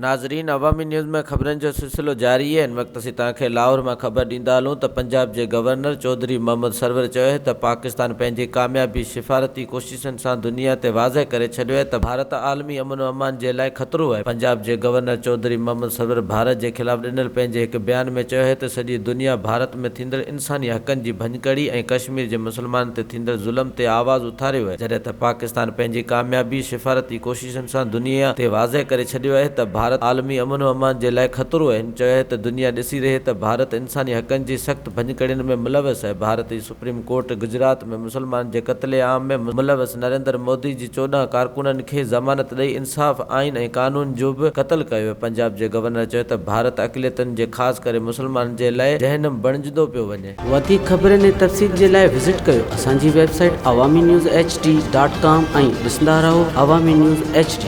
ناظرين عوامي نيوز ۾ خبرن جو سلسلو جاري آهي هن وقت اسين توهان کي لاهور مان خبر ڏيندا هلون ته پنجاب جي گورنر چوڌري محمد سرور چيو آهي ته پاڪستان پنهنجي ڪاميابي سفارتي ڪوششن سان دنيا تي واضح ڪري ڇڏيو آهي ته ڀارت عالمي امن و امان جي لاء خطرو آهي پنجاب جي گورنر چوڌري محمد سرور ڀارت جي خلاف ڏنل پنهنجي هڪ بيان ۾ چيو آهي ته سڄي دنيا ڀارت ۾ ٿيندڙ انساني حقن جي ڀڃڪڙي ۽ ڪشمير جي مسلمانن تي ٿيندڙ ظلم تي آواز اٿاريو آهي جڏهن ته پاڪستان پنهنجي ڪاميابي سفارتي ڪوششن سان دنيا تي واضح ڪري ڇڏيو آهي ته ڀارت عالمي امن و امان جي لاء خطرو آهي. هن چيو آهي ته دنيا ڏسي رهي ته ڀارت انساني حقن جي سخت ڀڃڪڙين ۾ ملوث آهي. ڀارت جي سپريم ڪورٽ گجرات ۾ مسلمانن جي قتل عام ۾ ملوث نريندر مودي جي 14 ڪارڪنن کي ضمانت ڏئي انصاف، آئين ۽ قانون جو به قتل ڪيو آهي. پنجاب جي گورنر چيو ته ڀارت اقليتن جي خاص ڪري مسلمانن جي لاء جهنم بڻجندو پيو وڃي. وڌيڪ خبرن ۽ تفصيل جي لاء وزٽ ڪيو اسان جي website Awami news H D dot com ۽ ڏسندا رهو عوامي نيوز ايڇ ڊي.